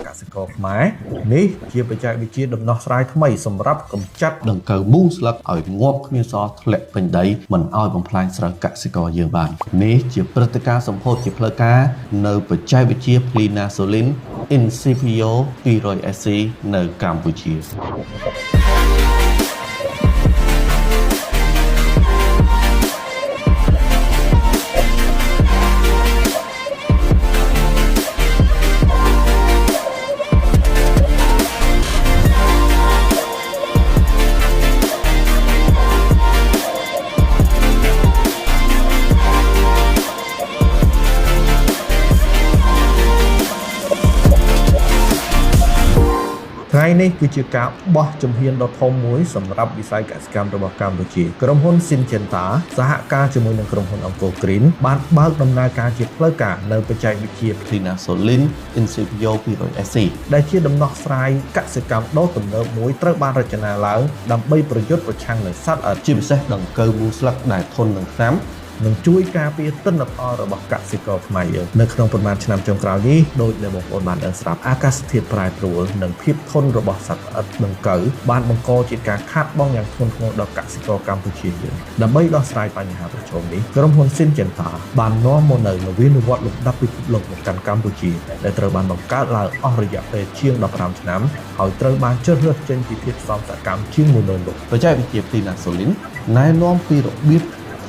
កសិករខ្មែរនេះជាបច្ចេកវិទ្យាដំណោះស្រាយថ្មីសម្រាប់កម្ចាត់ ដង្កូវមូស្លឹកឲ្យងាប់គ្មានសល់ធ្លាក់ពេញដីមិនឲ្យបំផ្លាញស្រូវកសិករយើងបាននេះជាព្រឹត្តិការណ៍សម្ពោធជាផ្លូវការនៅបច្ចេកវិទ្យា Plinazolin Incipio 200SC នៅកម្ពុជា ថ្ងៃនេះគឺជាការបោះជំហានដ៏ធំមួយសម្រាប់វិស័យកសិកម្មរបស់កម្ពុជាក្រុមហ៊ុន Syngenta សហការជាមួយនឹងក្រុមហ៊ុនអង្គរ Green បានបើកដំណើរការជាផ្លូវការនៅបច្ចេកវិទ្យា Plinazolin Incipio 200SC ដែលជាដំណោះស្រាយកសិកម្មដ៏ទំនើបមួយត្រូវបានរចនាឡើងដើម្បីប្រយុទ្ធប្រឆាំងនឹងសត្វល្អិត ជាពិសេសដង្កូវមូស្លឹកដែលធន់នឹងថ្នាំ និងជួយការពារទិន្នផលរបស់កសិករខ្មែរយើងនៅក្នុងប្រមាណឆ្នាំចុងក្រោយនេះដោយដែលបងប្អូនបានដឹងស្រាប់អាកាសធាតុប្រែប្រួលនិងភាពធន់របស់សត្វល្អិតដង្កូវបានបង្កជាការខាតបង់យ៉ាងធ្ងន់ធ្ងរដល់កសិករកម្ពុជាយើងដើម្បីដោះស្រាយបញ្ហាប្រឈមនេះក្រុមហ៊ុន Syngenta បាននាំមកនូវនវានុវត្តន៍លំដាប់ពិភពលោកមកកាន់កម្ពុជាដែលត្រូវបានបង្កើតឡើងអស់រយៈពេលជាង15ឆ្នាំហើយត្រូវបានជ្រើសរើសចេញពីធាតុផ្សំសកម្មជាង10000មុខ បច្ចេកវិទ្យា Plinazolin ណែនាំពីរបៀប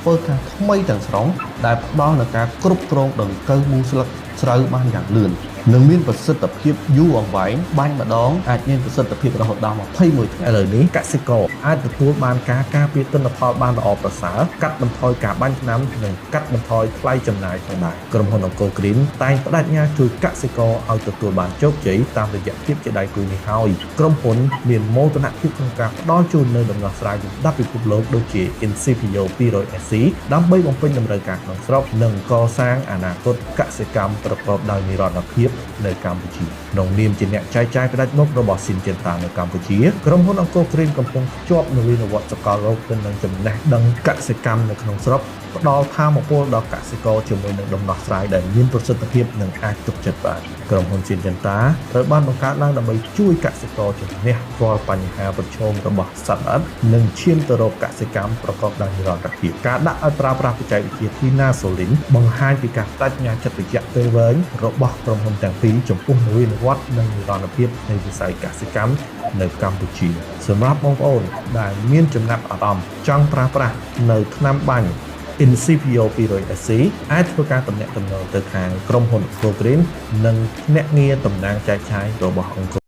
ធ្វើការថ្មីទាំងស្រុងដែលផ្ដល់នូវការគ្រប់គ្រងដង្កូវមូស្លឹកស្រូវបានយ៉ាងលឿននិងមានប្រសិទ្ធភាពយូរអង្វែងបាញ់ម្ដងអាចមានប្រសិទ្ធភាពរហូតដល់21ថ្ងៃ ឥឡូវនេះកសិករអាចទទួលបានការការពារទិន្នផលបានល្អប្រសើរកាត់បន្ថយការបាញ់ថ្នាំនិងកាត់បន្ថយថ្លៃចំណាយផងដែរក្រុមហ៊ុនអង្គរ Green តែងបដិញ្ញាជួយកសិករឲ្យទទួលបានជោគជ័យតាមរយៈភាពជាដៃគូនេះហើយក្រុមហ៊ុនមានមោទនភាពក្នុងការផ្ដល់ជូននូវដំណោះស្រាយលំដាប់ពិភពលោកដូចជា Incipio 200SC ដើម្បីបំពេញតម្រូវការក្នុងស្រុកនិងកសាងអនាគតកសិកម្មប្រកបដោយនិរន្តរភាពនៅកម្ពុជាក្នុងនាមជាអ្នកចែកចាយផ្ដាច់មុខរបស់ Syngenta នៅកម្ពុជាក្រុមហ៊ុនអង្គរ Green កំពុងភ្ជាប់នវានុវត្តន៍សកលលោកទៅនឹងចំណេះដឹងកសិកម្មនៅក្នុងស្រុកផ្ដល់ថាមពលដល់កសិករជាមួយនឹងដំណោះស្រាយដែលមានប្រសិទ្ធភាពនិងអាចទុកចិត្តបានក្រុមហ៊ុន Syngenta ត្រូវបានបង្កើតឡើងដើម្បីជួយកសិករជំនះរាល់បញ្ហាប្រឈមរបស់សត្វល្អិតនិងឈានទៅរកកសិកម្មប្រកបដោយនិរន្តរភាពការដាក់ឲ្យប្រើប្រាស់បច្ចេកវិទ្យា Plinazolin បង្ហាញពីការបដិញ្ញាចិត្តរយៈពេលវែងរបស់ក្រុមហ៊ុនទាំងពីរចំពោះនវានុវត្តន៍និងនិរន្តរភាពនៃវិស័យកសិកម្មនៅកម្ពុជាសម្រាប់បងប្អូនដែលមានចំណាប់អារម្មណ៍ចង់ប្រើប្រាស់នៅថ្នាំបាញ់ Incipio 200SC អាចធ្វើការទំនាក់ទំនងទៅខាងក្រុមហ៊ុន Go Green និងភ្នាក់ងារតំណាងចែកចាយរបស់អង្គរ